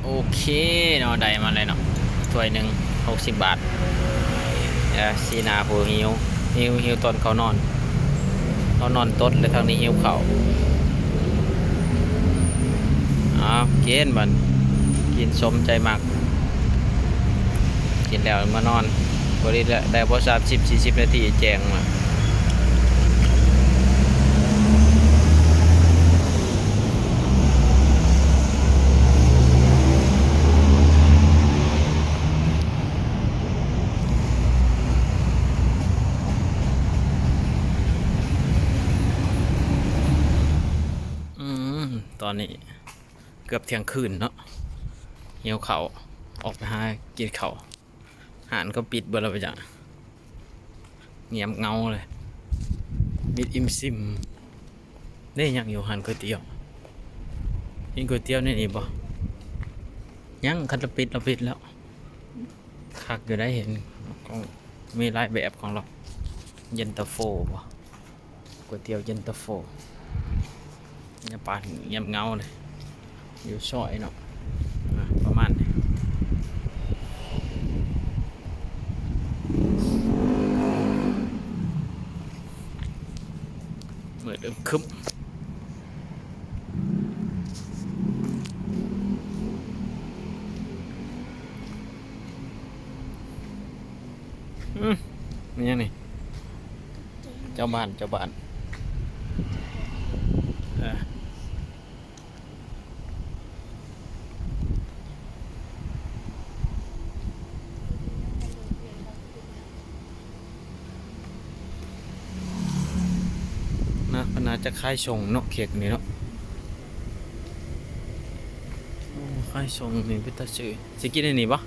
ໂອເຄເນາະ ໄດ້ມາແລ້ວເນາະ ຖ້ວຍໜຶ່ງຫົກສິບບາດ. ເອີ ສີໜ້າຜູ້ຫິວ ຫິວ ຫິວຕອນເຂົານອນ ເຂົານອນຕົດ ແລະ ທາງນີ້ຫິວເຂົ້າ. ເອົາ ກິນບັດ ກິນສົມໃຈມັກ. ກິນແລ້ວມານອນ ພໍດີແຫຼະ ໄດ້ບໍ່ສາມສິບສີ່ສິບນາທີແຈ້ງມາ. ອືມ ຕອນນີ້ເກືອບທ່ຽງຄືນເນາະ ຫິວເຂົ້າ ອອກໄປຫາກິນເຂົ້າ. ຮ້ານກໍປິດເບິດແລ້ວປະຈັກ ງຽບເຫງົາເລີຍ ມິດອີ່ມຊິມ. ເດ້ ຍັງຢູ່ຮ້ານກ໋ວຍຕຽວ ກິນກ໋ວຍຕຽວໃນນີ້ບໍ່? ຍັງ ຄັນລະປິດ ລະປິດແລ້ວ. ຄັກຢູ່ໄດ໋ ເຫັນ ມີຫຼາຍແບບຂອງລາວ ເຢັນຕາໂຟບໍ່? ກ໋ວຍຕຽວເຢັນຕາໂຟ ຍາປານງຽບເຫງົາເລີຍ ຢູ່ຊອຍເນາະ ອາ ປະມານນີ້. ມືດອຶມຄຶມ. ອືມ ແມ່ນຫຍັງນີ້? ເຈົ້າບ້ານ ເຈົ້າບ້ານ ເອີ ນະ ເພິ່ນໜ້າຈະຂາຍສົ່ງເນາະ ເຄ້ກນີ້ເນາະ. ໂອ້ ຂາຍສົ່ງນີ້ເປັນຕາຊື້. ຊິກິນອັນນີ້ບໍ່?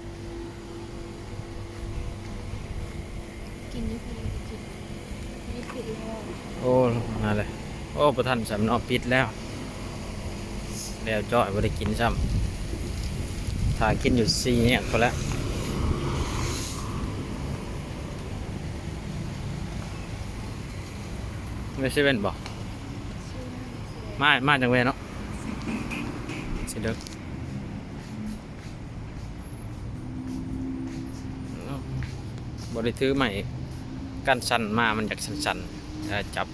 ກິນຢູ່ພີ້ ກິນຢູ່ພີ້ແລ້ວ. ໂອ້ ນັ້ນແຫຼະ. ໂອ້ ບໍ່ທັນຊ້ຳເນາະ ປິດແລ້ວ. ແລ້ວຈ້ອຍ ບໍ່ໄດ້ກິນຊ້ຳ. ຖ້າກິນຢູ່ສີ່ແຍກພຸ້ນແຫຼະ. ໄປເຊເວັ່ນບໍ່? ມາ ມາຈັ່ງແວ່ເນາະ. ຊິເດີກ ບໍ່ໄດ້ຖືໄມ້ກັນສັ່ນມາ ມັນຢາກສັ່ນໆ ເວລາຈັບ.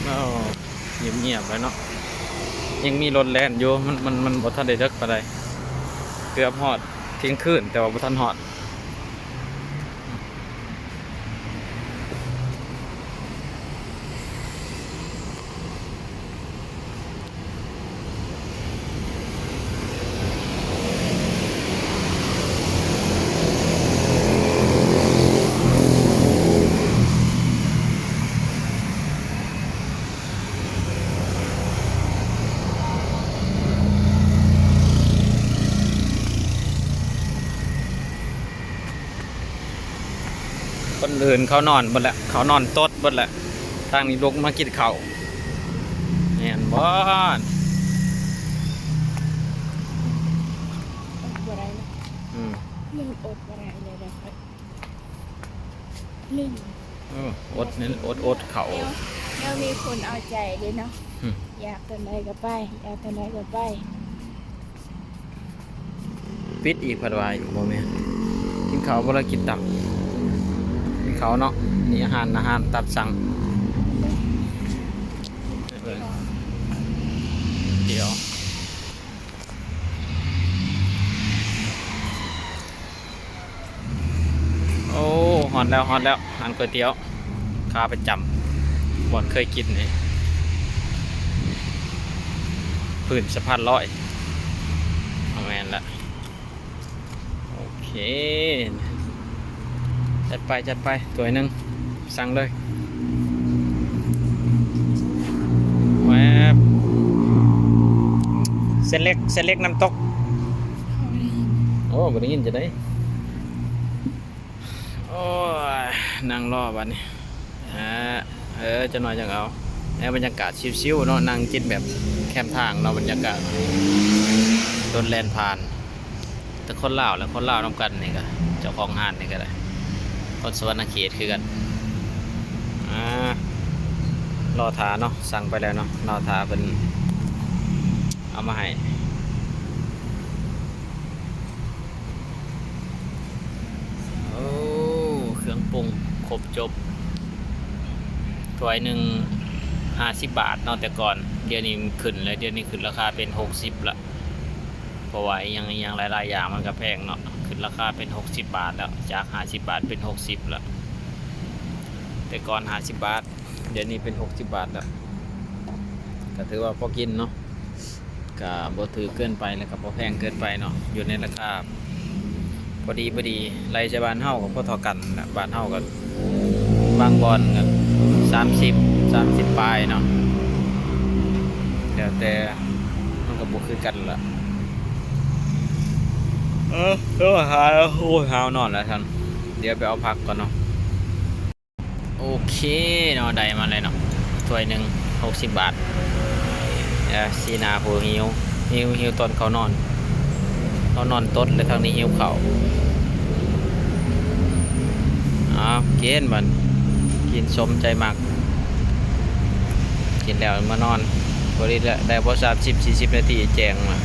ໂອ້ ງຽບໆ ເລີຍເນາະ. ຍັງມີລົດແລ່ນຢູ່ ມັນ ມັນ ມັນບໍ່ທັນໄດ້ເດິກປານໃດ. ເກືອບຮອດທ່ຽງຄືນ ແຕ່ວ່າບໍ່ທັນຮອດ. ຄົນອື່ນເຂົານອນເບິດແລ້ວ ເຂົານອນຕົດເບິດແລ້ວ ທາງນີ້ລຸກມາກິນເຂົ້າ ແມ່ນບໍ່? ອດບໍ່ໄດ້ເນາະ ອືມ ມັນອົດບໍ່ໄດ້ເລີຍເດ້. ໜຶ່ງ ເອີ ອົດນັ້ນ ອົດ ອົດເຂົ້າ ແນວ ແນວມີຄົນເອົາໃຈເດ້ເນາະ ອືມ ຢາກຕອນໃດກໍໄປ ຢາກຕອນໃດກໍໄປ. ປິດອີກ ເພິ່ນວ່າຢູ່ ບໍ່ແມ່ນ ກິນເຂົ້າບໍ່ລະ ກິນຕຳ ກິນເຂົ້າເນາະ ນີ້ອາຫານ ອາຫານຕາມສັ່ງ ດຽວ. ໂອ້ ຮອດແລ້ວ ຮອດແລ້ວ ຮ້ານກ໋ວຍຕຽວຂາປະຈຳ ບ່ອນເຄີຍກິນນີ້ ພື້ນສະພານລອຍ ແມ່ນລະ ໂອເຄ ຈັດໄປ ຈັດໄປ ຖ້ວຍໜຶ່ງ ສັ່ງເລີຍ ແວບ ເສັ້ນເລັກ ເສັ້ນເລັກນ້ຳຕົກ ໂອ້ ບໍ່ໄດ້ຍິນຈັ່ງໃດ ໂອ້ຍ ນັ່ງລໍບັດນີ້ ເອີ ຈັກໜ້ອຍຈັ່ງເອົາ ແນວບັນຍາກາດຊິວໆ ເນາະ ນັ່ງກິນແບບແຄມທາງເນາະ ບັນຍາກາດລົດແລ່ນຜ່ານ. ແຕ່ຄົນລາວແຫຼະ ຄົນລາວນຳກັນນີ້ກະ ເຈົ້າຂອງຮ້ານນີ້ກະໄດ້ ຄົນສະຫວັນນະເຂດຄືກັນ ອາ ລໍຖ້າເນາະ ສັ່ງໄປແລ້ວເນາະ ລໍຖ້າເພິ່ນເອົາມາໃຫ້. ໂອ້ ເຄື່ອງປຸງຄົບຈົບ ຖ້ວຍໜຶ່ງຫ້າສິບບາດເນາະ ແຕ່ກ່ອນ. ດຽວນີ້ມັນຂຶ້ນແລ້ວ ດຽວນີ້ຂຶ້ນລາຄາເປັນຫົກສິບລະ ເພາະວ່າອີ່ຫຍັງ ອີ່ຫຍັງຫຼາຍໆຢ່າງມັນກະແພງເນາະ ຂຶ້ນລາຄາເປັນຫົກສິບບາດແລ້ວ ຈາກຫ້າສິບບາດເປັນຫົກສິບລະ. ແຕ່ກ່ອນຫ້າສິບບາດ ດຽວນີ້ເປັນຫົກສິບບາດແລ້ວ ກະຖືວ່າພໍກິນເນາະ ກະບໍ່ຖືກເກີນໄປ ແລະກະບໍ່ແພງເກີນໄປເນາະ ຢູ່ໃນລາຄາພໍດີໆ. ໄລ່ໃສ່ບ້ານເຮົາກະພໍເທົ່າກັນແຫຼະ ບ້ານເຮົາກະບາງບ່ອນກະສາມສິບ ສາມສິບປາຍເນາະ ແລ້ວແຕ່ ມັນກະບໍ່ຄືກັນລະ. ເອີ ເອີ ຫາວ ໂອ້ຍ ຫາວນອນແລ້ວຊັ້ນ ດຽວໄປເອົາຜັກກ່ອນເນາະ. ໂອເຄເນາະ ໄດ້ມາແລ້ວເນາະ ຖ້ວຍໜຶ່ງຫົກສິບບາດ. ເອີ ສີໜ້າຜູ້ຫິວ ຫິວ ຫິວຕອນເຂົ້ານອນ ເຂົ້ານອນຕົດ ແລະທາງນີ້ຫິວເຂົ້າ. ເອົາ ກິນບັດ ກິນສົມໃຈມັກ ກິນແລ້ວມານອນ. ພໍດີແຫຼະ ໄດ້ບໍ່ສາມສິບ ສີ່ສິບນາທີ ແຈ້ງມາ